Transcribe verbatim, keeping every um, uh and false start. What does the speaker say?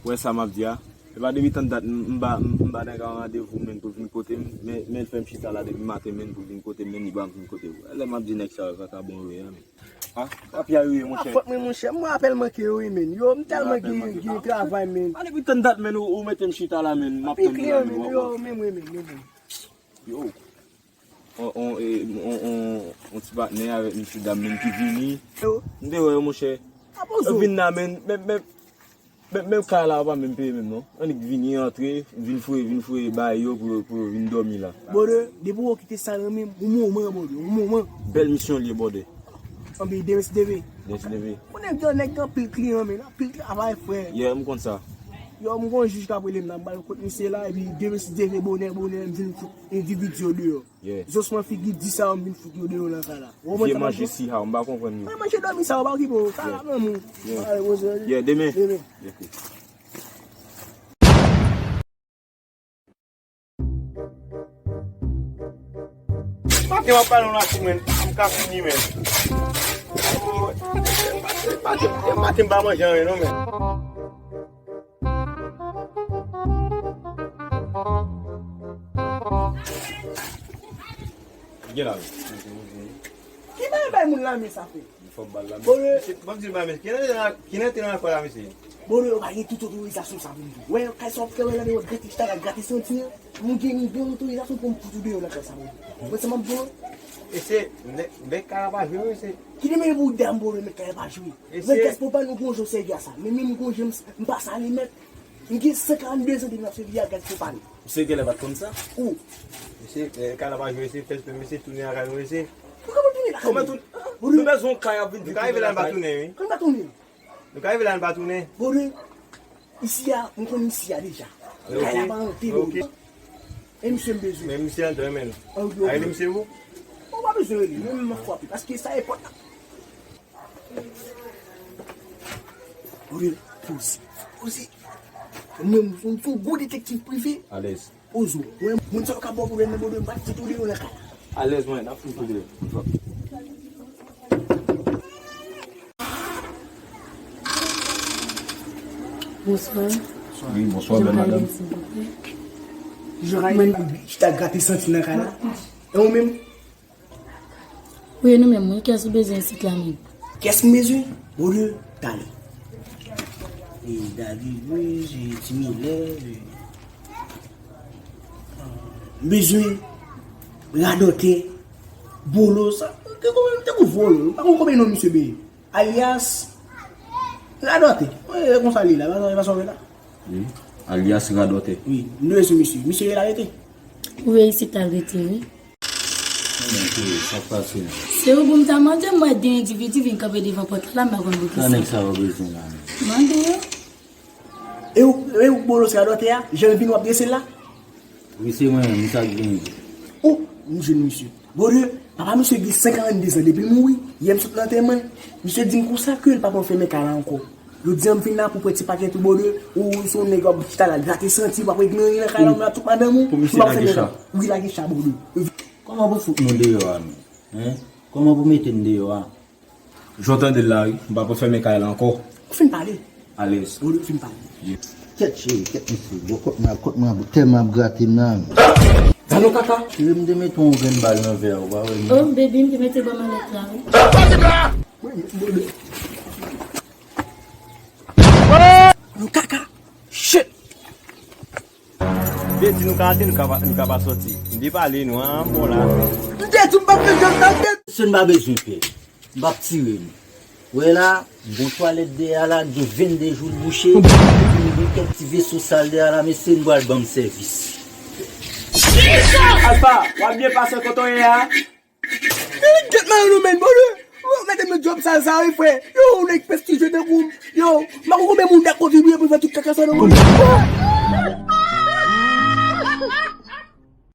Ou wè sa m ap di a? E pa depi tann dat m, m ba, m, m ba nèg la yon randevou, menn, pou l vin kote m, men, men l fè m chita la depi maten, menn, pou l vin kote m, menn, li pa vin kote m. Lè m ap di nèg sa yo, sa ka bon vre, a, menn. Ah, papi a yo ye, monchè. Fòk mwen, monchè. Mwen apèl manke yo, wi, menn. Yo, m tèlman gen, gen travay, menn. Pa depi tann dat, menn, ou, ou mete m chita la, menn. M ap tann ou la, menn. Yo, men mwen, menn, men mwen. Yo. On, on, e, on, on, on ti patnè avèk mesye dam menm ki vini. Yo. M te wè yo, monchè. Yo vin la, menn, menm, menm, menm, menm kay la, yo pa menm peye menm, non. Annik vini, antre, vin fouye, vin fouye bay yo pou yo, pou yo vin dòmi la. Bòdè, depi w kite sa nan men m, yon moman, bòdè, yon moman. Bèl misyon li ye, bòdè. Anpi demen si Dye vle. Demen si Dye vle. Konnen gen nèg gen anpil kliyan, men anpil travay, frè. Yeah, m konn sa. Yo, m gon jij k ap rele m la, m pral kot misye la, epi demen si Dye vle, bonè, bonè, m vin fout endividi yo deyò. Yeah. Zosman figi di sa yo, m vin fout yo deyò nan kay la. Ou konprann sa m ap di w? Vye manje siha, m pa konprann yo. Manje dòmi sa yo, pa okipe w. Sa la, granmoun. Yeah. Demen. Demen. Ok. Maten w ap pale yon lakou, menn. M ka fini, menn. Maten, maten, maten, m pa manje anyen, non, menn. Gen la, wi. Ki bagay bay moun lame sa, frè? Fò m ba l lame. Mesye, ban m di l ba mesye. Ki nèg te nan, ki nèg te nan afè la, mesye? Bòdè, yo pa gen tout otorizasyon sa pou m di. Wè, kay sa w ap fè wè la deyò, grate chita la, grate santi an. Mwen gen, mwen gen otorizasyon pou m fout ou deyò nan kay sa, bòdè. Wè sa m ap di w? Mesye, nèg, nèg kay la pa jwe, mesye. Kite men pou dam, bòdè, nèg kay la pa jwe. Mesye. Nèg gaz pwopàn, nou gon jan w sèvi a sa. Men, men m gon jan m, m pase alimèt. M gen san karannde zan depi m ap sèvi a gaz pwopàn. Misye genlè pa t konn sa. Ou? Mesye, eh, kay la pa jwe, mesye, fè, mesye, tounen lakay nou, mesye. Ou ka pa tounen lakay nou? Kòman tou-, nou bezwen yon kay ap vin. Nou ka rive la, n pa tounen, wi. Kòman pa tounen? Nou ka rive la, n pa tounen. Bòdè, isi a, m konn isi a deja. Ok. Kay la pa antre, bòdè. Ok. E misye m bezwen. Men misye an dèyè, menn. Rele misye pou ou? Ou pa bezwen rele, men m ap frape, paske sa e pòt la. Bòdè, poze. Poze. Mwen, mwen se yon gwo detektiv prive. Alèz. Poze w. Mwen, moun sa yo ka ba w pwoblèm nan, bòdè, m pa t fout ou deyò nan kay la. Alèz, mwen, n ap fout ou deyò. Bonswa. Wi, bonswa, bèl madanm. Jan Raymond chita grate santi nan kay la. E ou menm? Wi, nou menm, wi. Kiyès ou bezwen isit la menm? Kiyès m bezwen? Bòdè, Dali. E Dali, wi, se Ti Milè, e, m bezwen Radòtè, Bolo, sa, tankou, tankou Volo, m pa konn konbyen non misye benyen. Alyas Radòtè. Wi, e konsa li la, pa, pa sonje la. Wi, alyas Radòtè. Wi, m dwe sou misye. Misye ye la rete. Ou ye isit al rete, wi. Sa k pase? Se ou pou m ta mande, m wè de endividi vin kanpe devan pòt la, m pa konn pou ki sa. Sa nèg sa yo bezwen la menm? Mande yo. E ou, e ou Bolo se Radòtè a? Jan l vin w ap drese l la? Wi, se mwen menm, sa k genyen? O, m jwenn misye. Bòdè, papa misye gen senkanndezan depi l mouri. Yè m sot nan antèman l. Misye di m konsa ke l pa pral fèmen kay la ankò. Jodi a m vin la pou pran ti pakèt ou, bòdè. Ou se yon nèg w ap chita la grate santi, w pa pran anyen nan kay la, ou la tout madanm ou. Pou misye lage cha? Wi, lage cha, bòdè. Kòman pou fout nou deyò a menm? Hein? Kòman pou mete n deyò a? Jan w tande l la, wi. M pa pral fèmen kay la ankò. Ou fin pale? Alèz. Ou fin pale? Kèt cheri, kèt mesye. Bon, kot mwen, kot mwen, tèlman ap grate m nan. Dano kaka. Cheri, m te mete yon grenn bal nan vè a, ou pa wè non? Oh, baby, m te mete bò malèt la, wi. Dano kaka. Shit. M te di nou ka antre, nou ka pa, nou ka pa sòti. M te pale nou, an, bon la. M te di m p ap fè jòb nan tèt. Se n pa bezwen pè. M p ap tire nou. Ou wè la, bon twalèt dèyè a la, gen vennde jou l bouche. Epi nou gen kèk ti veso sal dèyè a la, mesye, nou pral ban m sèvis. Alfa, w ap byen pase kote w ye a? Men nèg gèt mal nou menm, bòdè. Yo, gade men djòb sal sa, wi, frè. Yo, nèg prestijye tankou m. Yo, m pa konn konbyen moun dakò vibwe pou fè tout kaka sa nan mond.